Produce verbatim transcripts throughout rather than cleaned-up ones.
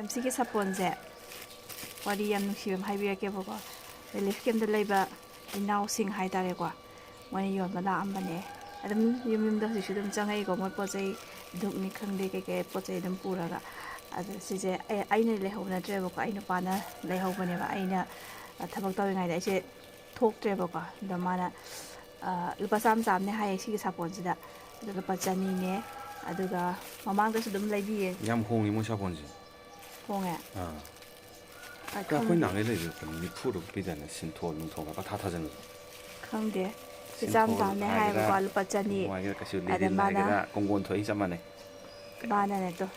ꯁꯤꯒꯤ ꯁꯥꯄꯣꯟꯁꯦ ꯋꯥꯔꯤ ꯌꯥꯝ ꯅꯨꯡꯁꯤꯕ ꯑꯃ ꯍꯥꯏꯕꯤꯔꯛꯀꯦꯕꯀꯣ꯫ ꯔꯤꯂꯤꯐ ꯀꯦꯝꯞꯇ ꯂꯩꯕ ꯏꯅꯥꯎꯁꯤꯡ ꯍꯥꯏꯇꯥꯔꯦꯀꯣ, ꯃꯣꯏꯅ ꯌꯣꯟꯕ ꯂꯥꯛꯑꯝꯕꯅꯦ꯫ ꯑꯗꯨꯝ ꯌꯨꯝ ꯌꯨꯝꯗ ꯍꯧꯖꯤꯛꯁꯨ ꯑꯗꯨꯝ ꯆꯪꯉꯛꯏꯀꯣ, ꯃꯣꯏ ꯄꯣꯠ ꯆꯩ, ꯙꯨꯞꯅꯤ ꯈꯪꯗꯦ, ꯀꯩꯀꯩ ꯄꯣꯠ ꯆꯩ ꯑꯗꯨꯝ ꯄꯨꯔꯒ꯫ ꯑꯗꯣ ꯁꯤꯁꯦ ꯑꯩ, ꯑꯩꯅ ꯂꯩꯍꯧꯕ ꯅꯠꯇ꯭ꯔꯦꯕꯀꯣ, ꯑꯩ ꯅꯨꯄꯥꯅ ꯂꯩꯍꯧꯕꯅꯦꯕ꯫ ꯑꯩꯅ, ꯑ, ꯊꯕꯛ ꯇꯧꯔꯤꯉꯩꯗ ꯑꯩꯁꯦ ꯊꯣꯛꯇ꯭ꯔꯦꯕꯀꯣ꯫ ꯑꯗꯣ ꯃꯥꯅ, ꯑ, ꯂꯨꯄꯥ ꯆꯥꯝꯃ ꯆꯥꯝꯃꯅꯦ ꯍꯥꯏꯌꯦ ꯁꯤꯒꯤ ꯁꯥꯄꯣꯟꯁꯤꯗ꯫ ꯑꯗꯣ ꯂꯨꯄꯥ ꯆꯅꯤꯅꯦ꯫ ꯑꯗꯨꯒ ꯃꯃꯥꯡꯗꯁꯨ ꯑꯗꯨꯝ ꯂꯩꯕꯤꯌꯦ꯫ ꯌꯥꯝ ꯍꯣꯡꯉꯤ ꯃꯣꯏ ꯁꯥꯄꯣꯟꯁꯦ꯫ ꯍꯣꯡꯉꯦ? ꯑꯥ꯫ ꯑ, ꯑꯩꯈꯣꯏ ꯈꯪꯗꯦ꯫ ꯅꯍꯥꯟꯒꯩ ꯂꯩꯕꯗꯣ ꯀꯩꯅꯣ ꯅꯤꯐꯨꯔ ꯄꯤꯗꯥꯏꯅꯦ, ꯁꯤꯟꯊꯣꯜ ꯅꯨꯡꯊꯣꯜꯒ ꯄꯪꯊꯥ ꯊꯥꯖꯟꯕꯗꯣ꯫ ꯈꯪꯗꯦ꯫ ꯁꯤ ꯆꯥꯝ ꯁꯤꯟꯊꯣꯜ ꯆꯥꯝꯅꯦ ꯍꯥꯏꯒꯦꯔꯥ, ꯍꯥꯏꯌꯦꯕꯀꯣ, ꯂꯨꯄꯥ ꯆꯅꯤ꯫ ꯅꯨꯡꯉꯥꯏꯒꯦꯔꯥ, ꯀꯩꯁꯨ ꯑꯗ ꯂꯤꯗꯤꯜ ꯃꯥꯅ ꯍꯥꯏꯒꯦꯔꯥ, ꯀꯣꯡꯒꯣꯟ ꯊꯣꯛꯏ ꯆꯞ ꯃꯥꯟꯅꯩ꯫ ꯃꯥꯅꯅꯦ ꯇꯣ꯫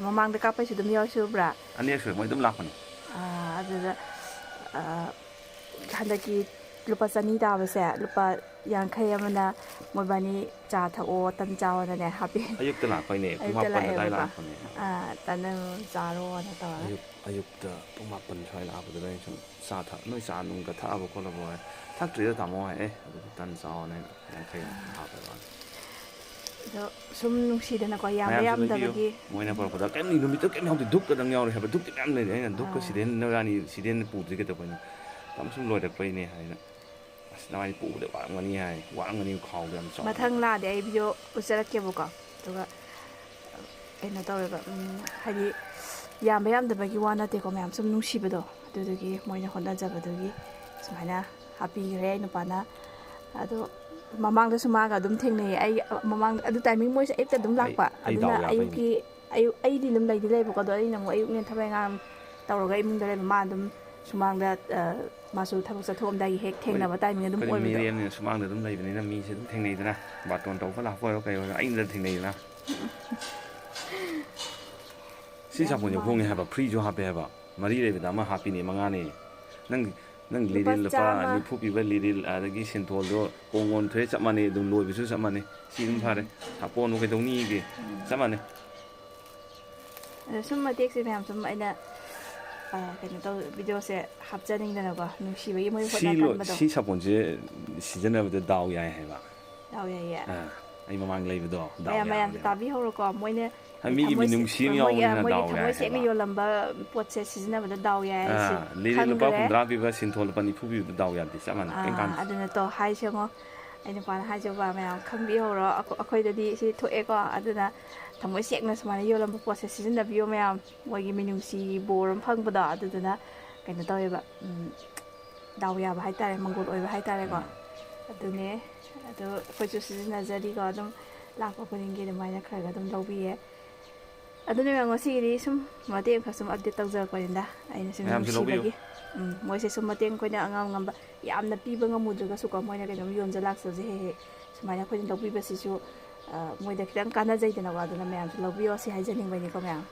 ꯃꯃꯥꯡꯗ ꯀꯥꯞꯄꯩꯁꯨ ꯑꯗꯨꯝ ꯌꯥꯎꯏ ꯁꯨꯕ꯭ꯔꯥ? ꯑꯅꯤꯔꯛ ꯁꯨꯔꯦ, ꯃꯣꯏ ꯑꯗꯨꯝ ꯂꯥꯛꯄꯅꯦ꯫ ꯑꯥ, ꯑꯗꯨꯗ, ꯑꯥ, ꯍꯟꯗꯛꯀꯤ ꯂꯨꯄꯥ ꯆꯅꯤ ꯇꯥꯕꯁꯦ, ꯂꯨꯄꯥ ꯌꯥꯡꯈꯩ ꯑꯃꯅ ꯃꯣꯏꯕꯥꯅꯤ ꯆꯥ ꯊꯛꯑꯣ, ꯇꯟ ꯆꯥꯎꯑꯣꯅꯅꯦ ꯍꯥꯞꯄꯤ꯫ ꯑꯌꯨꯛꯇ ꯂꯥꯛꯄꯩꯅꯦ, ꯄꯨꯡ ꯑꯌꯨꯛꯇ ꯃꯥꯄꯟ ꯑꯗꯥꯏ ꯂꯥꯛꯑꯦꯕꯀꯣ꯫ ꯂꯥꯛꯄꯅꯦ꯫ ꯑꯥ, ꯇꯟ ꯑꯃ ꯆꯥꯔꯣꯅ ꯇꯧꯔꯒ꯫ ꯑꯌꯨꯛ, ꯑꯌꯨꯛꯇ ꯄꯨꯡ ꯃꯥꯄꯟ ꯁ꯭ꯋꯥꯏ ꯂꯥꯛꯄꯗꯨꯗ ꯑꯩꯅ ꯁꯨꯝ ꯆꯥ ꯊꯛ-, "ꯅꯣꯏ ꯆꯥ ꯅꯨꯡꯒ ꯊꯛꯑꯕ ꯈꯣꯠꯂꯕꯣ?" ꯍꯥꯏ꯫ "ꯊꯛꯇ꯭ꯔꯤꯗ ꯇꯥꯃꯣ" ꯍꯥꯏ꯫ "ꯑꯦ, ꯑꯗꯨꯗꯤ ꯇꯟ ꯆꯥꯎꯑꯣꯅ" ꯑꯩꯅ ꯌꯥꯡꯈꯩ ꯑꯃ ꯍꯥꯞꯄꯦ ꯃꯥꯅ꯫ ꯑꯗꯣ ꯁꯨꯝ ꯅꯨꯡꯁꯤꯗꯅꯀꯣ, ꯌꯥꯝꯕ ꯃꯌꯥꯝꯁꯨ ꯂꯩꯕꯤꯌꯨ꯫ ꯌꯥꯝꯗꯕꯒꯤ꯫ ꯃꯣꯏꯅ ꯄꯨꯔꯛꯄꯗ ꯀꯩꯝ ꯅꯨꯃꯤꯠꯇꯨ ꯀꯩꯝ ꯌꯥꯎꯗꯦ, ꯙꯨꯞ ꯈꯛꯇꯪ ꯌꯥꯎꯔꯦ ꯍꯥꯏꯕ꯫ ꯙꯨꯞꯇꯤ ꯃꯌꯥꯝ ꯂꯩꯔꯦ꯫ ꯑꯩꯅ ꯙꯨꯞꯀ ꯑꯥ꯫ ꯁꯤꯗꯦꯟ ꯅꯕꯥꯅꯤ ꯁꯤꯗꯦꯟ ꯄꯨꯗ꯭ꯔꯤ ꯀꯩꯗꯧꯕ? ꯑꯩꯅ ꯇꯝ ꯁꯨꯝ ꯂꯣꯏꯔꯛꯄꯩꯅꯦ ꯍꯥꯏꯅ꯫ "ꯑꯁ, ꯅꯕꯥꯅꯤ ꯄꯨꯕꯗ ꯋꯥꯔꯝꯒꯅꯤ" ꯍꯥꯏ꯫ ꯋꯥꯔꯝꯒꯅꯤ, ꯈꯥꯎꯗ ꯌꯥꯝ ꯆꯥꯎꯕ꯫ ꯃꯊꯪ ꯂꯥꯛꯑꯗꯤ ꯑꯩ ꯚꯤꯗꯤꯑꯣ ꯎꯠꯆꯔꯛꯀꯦꯕꯀꯣ꯫ ꯑꯗꯨꯒ ꯀꯩꯅꯣ ꯇꯧꯋꯦꯕ, ꯎꯝ, ꯍꯥꯏꯗꯤ ꯌꯥꯝꯕ ꯌꯥꯝꯗꯕꯒꯤ ꯋꯥ ꯅꯠꯇꯦꯀꯣ, ꯃꯌꯥꯝ ꯁꯨꯝ ꯅꯨꯡꯁꯤꯕꯗꯣ, ꯑꯗꯨꯗꯨꯒꯤ ꯃꯣꯏꯅ ꯍꯣꯠꯅꯖꯕꯗꯨꯒꯤ ꯁꯨꯃꯥꯏꯅ ꯍꯥꯞꯄꯤꯈ꯭ꯔꯦ ꯑꯩ ꯅꯨꯄꯥꯅ꯫ ꯑꯗꯣ ꯃꯃꯥꯡꯗꯁꯨ ꯃꯥꯒ ꯑꯗꯨꯝ ꯊꯦꯡꯅꯩꯌꯦ꯫ ꯑꯩ ꯃꯃꯥꯡꯗ ꯑꯗꯨ ꯇꯥꯏꯃꯤꯡ ꯃꯣꯏꯁꯦ ꯑꯌꯨꯛꯇ ꯑꯗꯨꯝ ꯑꯩ, ꯂꯥꯛꯄ꯫ ꯑꯩ ꯑꯗꯨꯅ ꯗꯥꯎ ꯌꯥꯕꯩꯅꯦ꯫ ꯑꯌꯨꯛꯀꯤ, ꯑꯌꯨꯛ, ꯑꯩꯗꯤ ꯑꯗꯨꯝ ꯂꯩꯗꯤ ꯂꯩꯕꯀꯣ, ꯑꯗꯣ ꯑꯩꯅ ꯑꯃꯨꯛ ꯑꯌꯨꯛ ꯅꯦ ꯊꯕꯛ ꯏꯪꯈꯥꯡ ꯇꯧꯔꯒ ꯏꯃꯨꯡꯗ ꯂꯩꯕ, ꯃꯥ ꯑꯗꯨꯝ ꯁꯨꯃꯥꯡꯗ, ꯑ, ꯃꯥꯁꯨ ꯊꯕꯛ ꯆꯠꯊꯣꯛꯑꯝꯗꯥꯏꯒꯤ ꯍꯦꯛ ꯑꯩꯈꯣꯏ, ꯊꯦꯡꯅꯕ ꯇꯥꯏꯃꯤꯡ ꯑꯗꯨꯝ ꯑꯩꯈꯣꯏ ꯑꯣꯏꯕꯗꯣ꯫ ꯃꯤꯔꯦꯝꯅꯤꯅ ꯁꯨꯃꯥꯡꯗ ꯑꯗꯨꯝ ꯂꯩꯕꯅꯤꯅ ꯃꯤꯁꯦ ꯑꯗꯨꯝ ꯊꯦꯡꯅꯩꯗꯅ, ꯕꯥꯇꯣꯟ ꯇꯧꯕ ꯂꯥꯛꯄ ꯑꯣꯏꯔꯣ ꯀꯩ ꯑꯣꯏꯔꯣ ꯑꯩꯅ ꯊꯦꯡꯅꯩꯗꯅ꯫ ꯁꯤ ꯌꯥꯝ ꯁꯥꯄꯣꯟꯁꯦ ꯅꯨꯡꯉꯥꯏ꯫ ꯍꯣꯡꯉꯦ ꯍꯥꯏꯕ, ꯐ꯭ꯔꯤꯁꯨ ꯍꯥꯞꯄꯦ ꯍꯥꯏꯕ, ꯃꯔꯤ ꯂꯩꯕꯗ ꯑꯃ ꯍꯥꯞꯄꯤꯅꯦ, ꯃꯉꯥꯅꯦ꯫ ꯅꯪ, ꯅꯪ ꯂꯨꯄꯥ ꯂꯤꯔꯤꯜ ꯂꯨꯄꯥ ꯆꯥꯝꯃ꯫ ꯅꯤꯐꯨ ꯄꯤꯕ ꯂꯤꯔꯤꯜ, ꯑꯗꯒꯤ ꯁꯤꯟꯊꯣꯜꯗꯣ ꯀꯣꯡꯒꯣꯟ ꯊꯣꯛꯑꯦ ꯆꯞ ꯃꯥꯟꯅꯩ, ꯑꯗꯨꯝ ꯂꯣꯏꯕꯁꯨ ꯆꯞ ꯃꯥꯟꯅꯩ꯫ ꯁꯤ ꯑꯗꯨꯝ ꯐꯔꯦ, ꯍꯥꯄꯣꯟꯕꯨ ꯀꯩꯗꯧꯅꯤꯒꯦ? ꯎꯝ꯫ ꯆꯞ ꯃꯥꯟꯅꯩ꯫ ꯑꯗꯣ ꯁꯨꯝ ꯃꯇꯦꯛꯁꯦ ꯃꯌꯥꯝ ꯁꯨꯝ ꯑꯩꯅ, ꯑ, ꯀꯩꯅꯣ ꯇꯧ, ꯚꯤꯗꯤꯑꯣꯁꯦ ꯍꯥꯞꯆꯅꯤꯡꯗꯅꯀꯣ, ꯅꯨꯡꯁꯤꯕꯒꯤ ꯃꯣꯏ ꯁꯤ ꯂꯣꯏ-, ꯍꯣꯠꯅꯀꯟꯕꯗꯣ꯫ ꯁꯤ ꯁꯥꯄꯣꯟꯁꯦ ꯁꯤꯖꯤꯟꯅꯕꯗ ꯗꯥꯎ ꯌꯥꯏ ꯍꯥꯏꯕ꯫ ꯗꯥꯎ ꯌꯥꯏꯌꯦ꯫ ꯑꯥ꯫ ꯑꯩ ꯃꯃꯥꯡ ꯂꯩꯕꯗꯣ ꯗꯥꯎ ꯃꯌꯥꯝ ꯃꯌꯥꯝꯁꯨ ꯌꯥꯕꯅꯦ꯫ ꯇꯥꯕꯤꯍꯧꯔꯣꯀꯣ꯫ ꯃꯣꯏꯅ ꯍꯥꯏ, ꯃꯤꯒꯤ ꯊꯃꯣꯏ ꯁꯦ-, ꯃꯤꯅꯨꯡꯁꯤ ꯑꯃ ꯃꯣꯏꯒꯤ, ꯌꯥꯎꯕꯅꯤꯅ ꯃꯣꯏꯒꯤ ꯗꯥꯎ ꯌꯥꯏ ꯊꯃꯣꯏ ꯁꯦꯡꯅ ꯍꯥꯏꯕ꯫ ꯌꯣꯜꯂꯝꯕ ꯄꯣꯠꯁꯦ ꯁꯤꯖꯤꯟꯅꯕꯗ ꯗꯥꯎ ꯌꯥꯏ ꯍꯥꯏꯁꯤ ꯑꯥ, ꯂꯤꯔꯦ ꯂꯨꯄꯥ ꯈꯪꯈ꯭ꯔꯦ꯫ ꯍꯨꯝꯗ꯭ꯔꯥ ꯄꯤꯕ ꯁꯤꯟꯊꯣꯜ ꯂꯨꯄꯥ ꯅꯤꯐꯨ ꯄꯤꯕꯗ ꯗꯥꯎ ꯌꯥꯗꯦ, ꯆꯞ ꯃꯥꯟꯅꯩ, ꯀꯩꯝ ꯑꯥ, ꯀꯥꯟꯗꯦ꯫ ꯑꯗꯨꯅ ꯇꯣ ꯍꯥꯏꯁꯦ ꯌꯦꯡꯉꯣ꯫ ꯑꯩ ꯅꯨꯄꯥꯅ ꯍꯥꯏꯖꯕ ꯃꯌꯥꯝ ꯈꯪꯕꯤꯍꯧꯔꯣ꯫ ꯑꯩꯈꯣ-, ꯑꯩꯈꯣꯏꯗꯗꯤ ꯁꯤ ꯊꯣꯛꯑꯦꯀꯣ꯫ ꯑꯗꯨꯅ ꯊꯃꯣꯏ ꯁꯦꯡꯅ ꯁꯨꯃꯥꯏꯅ ꯌꯣꯜꯂꯝꯕ ꯄꯣꯠꯁꯦ ꯁꯤꯖꯤꯟꯅꯕꯤꯌꯣ ꯃꯌꯥꯝ꯫ ꯃꯣꯏꯒꯤ ꯃꯤꯅꯨꯡꯁꯤ ꯕꯣꯔ ꯑꯃ ꯐꯪꯕꯗꯣ, ꯑꯗꯨꯗꯨꯅ ꯀꯩꯅꯣ ꯇꯧꯋꯦꯕ, ꯎꯝ, ꯗꯥꯎ ꯌꯥꯕ ꯍꯥꯏꯇꯥꯔꯦ, ꯃꯪꯒꯣꯜ ꯑꯣꯏꯕ ꯍꯥꯏꯇꯥꯔꯦꯀꯣ꯫ ꯑꯗꯨꯅꯦ꯫ ꯑꯗꯣ ꯑꯩꯈꯣꯏꯁꯨ ꯁꯤꯖꯤꯟꯅꯖꯔꯤꯀꯣ, ꯑꯗꯨꯝ ꯂꯥꯛꯄ ꯈꯨꯗꯤꯡꯒꯤ ꯑꯗꯨꯃꯥꯏꯅ ꯈꯔ ꯈꯔ ꯑꯗꯨꯝ ꯂꯧꯕꯤꯌꯦ꯫ ꯑꯗꯨꯅ ꯃꯌꯥꯝ, ꯉꯁꯤꯒꯤꯗꯤ ꯁꯨꯝ ꯃꯇꯦꯡ ꯈꯔ ꯁꯨꯝ ꯑꯞꯗꯦꯠ ꯇꯧꯖꯔꯛꯄꯅꯤꯗ, ꯑꯩꯅ ꯁꯨꯝ ꯃꯌꯥꯝꯁꯨ ꯂꯧꯕꯤꯌꯨ꯫ ꯅꯨꯡꯁꯤꯕꯒꯤ꯫ ꯎꯝ, ꯃꯣꯏꯁꯦ ꯁꯨꯝ ꯃꯇꯦꯡ, ꯑꯩꯈꯣꯏꯅ ꯑꯉꯝ ꯑꯉꯝꯕ ꯌꯥꯝꯅ ꯄꯤꯕ ꯉꯝꯃꯨꯗ꯭ꯔꯒꯁꯨꯀꯣ, ꯃꯣꯏꯅ ꯀꯩꯅꯣꯝ ꯌꯣꯟꯖ ꯂꯥꯛꯆꯕꯁꯦ ꯍꯦꯛ ꯍꯦꯛ ꯁꯨꯃꯥꯏꯅ ꯑꯩꯈꯣꯏꯅ ꯂꯧꯕꯤꯕꯁꯤꯁꯨ, ꯑ, ꯃꯣꯏꯗ ꯈꯤꯇꯪ ꯀꯥꯟꯅꯖꯩꯗꯅꯀꯣ꯫ ꯑꯗꯨꯅ ꯃꯌꯥꯝꯁꯨ ꯂꯧꯕꯤꯌꯣ ꯁꯤ ꯍꯥꯏꯖꯅꯤꯡꯕꯅꯤꯀꯣ ꯃꯌꯥꯝ꯫